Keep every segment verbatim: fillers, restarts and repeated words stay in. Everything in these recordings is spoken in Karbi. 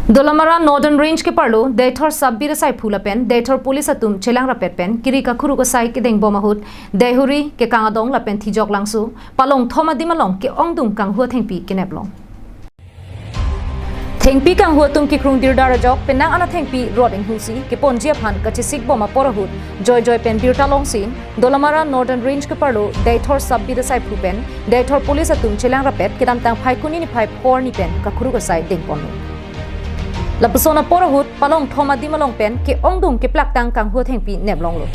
Dolamara Northern Range keparlo Deithor Sub Beat Asaiphu lapen Deithor Police atum chelang rapet pen kiri kakhuru kasai kedeng bom ahut Deihori, Kekang Adong lapen Thijok Langso palong thom adim along ke-ongdung kanghu athengpi kenep long. Thengpi kanghu atum kekrung dirdar ajok penang an athengpi rot inghusi keponji aphan kachesik bom apor ahut joijoi pen birta longsi Dolamara Northern Range keparlo Deithor Sub Beat Asaiphu pen Deithor Police atum chelang rapet kedamtang Phaikuni niphai phor arni pen kakhuru kasai dengponlo. Lapuson apor ahut palong thom adim along pen ke-ongdung keplaktang kanghu athengpi nep longlo.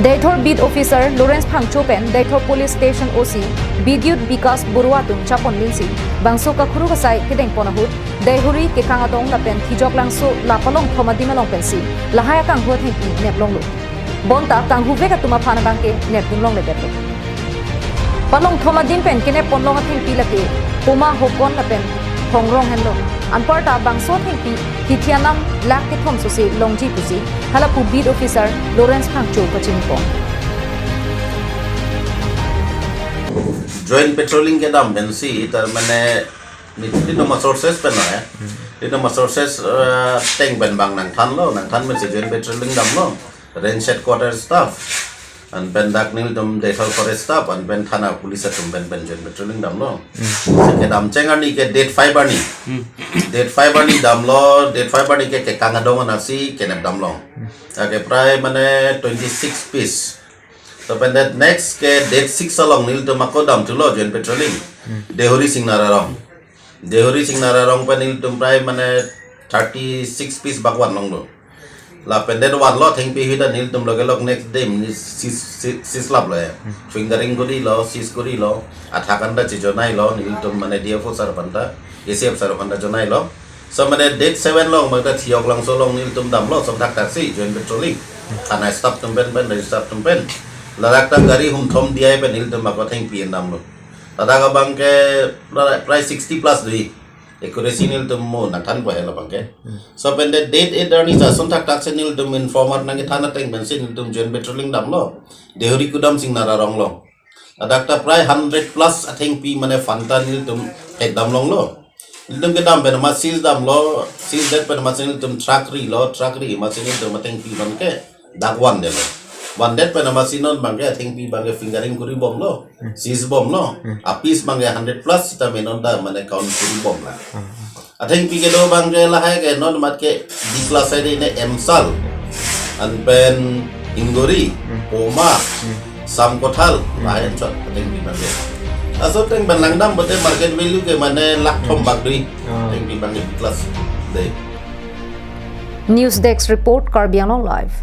Deithor Beat Officer Lawrence Phangcho pen Deithor Police Station O C Bidyut Bikas Borua atum chapon linsi bangso kakhuru kasai kedengpon ahut Deihori, Kekang Adong lapen Thijok Langso la palong thom adim along pensi lahai akanghu athengpi nep longlo. Bonta kanghu vek atum aphan abangke nepdun longledetlo. Palong thom adim pen kenep ponlong athengpi lake Poma Hokon lapen Hongrong henlo. Anparta bangso athengpi hithi anam lakh kethom sose longji pusi hala pu Beat Officer Lawrence Phangcho pachini pon. Joint patrolling kedam pensi, tar mane, ni, ni nama sources pen na, eh. Ni nama sources, eh, ateng pen bang nangthanlo, nangthan pensi joint patrolling damlo. Range headquarter staff, anpen dak nelitum Deithor Forest staff, anpen thana police atum pen pen joint patrolling damlo. Seke kedam cheng arni ke date five arni. Date five arni damlo, date five arni ke Kekang Adong anasi kenep damlo. Ake prai mane twenty-six piece. So pen that next ke date six along nelitum ako damthulo joint patrolling. Deihori Singnar arong. Deihori Singnar arong pen nelitum prai mane thirty-six piece bak van longlo. Lapen det vanlo athengpi ahut nelitum lake lok next day ni seize, seize, seize laplo ya. Fingering kurilo, seize kurilo. Athak anta chejonailo, nelitum mane D F O sir aphanta, A C F sir aphanta jonailo. So mane date seven along, mane Thijok Langso along nelitum damlo, som thakthak si, joint patrolling. Thana staff atum pen pen, range staff atum pen. Ladak ta gari hum thom diya pen nelitum ako athengpi damlo. Ladak abangke prai, prai sixty plus dui. Accuracy nelitum mo nangthanpo helo abangke. So pen the date eight arni jason thakthak si nelitum informer nangkethan ateng pensi nelitum joint patrolling damlo. Deihori kudam Singnar arong along. Ladak ta prai hundred plus athengpi mane phanta nelitum thek dam longlo. Nelitum kedam pen amat seize damlo, seize det pen amat si nelitum truck rilo, truck ri amat si nelitum athengpi abangke dak vandetlo. Vandet pen amat si non abangke athengpi abangke fingering kuri bomlo, seize bomlo. Apiece abangke hundred plus sita me non ta mane count kuri bomlo. Athengpi kedo abangke lahai ke non amat ke D class ai de ne Emsal, anpen Ingori, Poma, Samkothal, lahai anchot athengpi abangke. Laso ateng pen langdam pote market value ke mane lakh thom bak dui. Athengpi abangke D class de. News Desk Report, Karbi Anglong Live.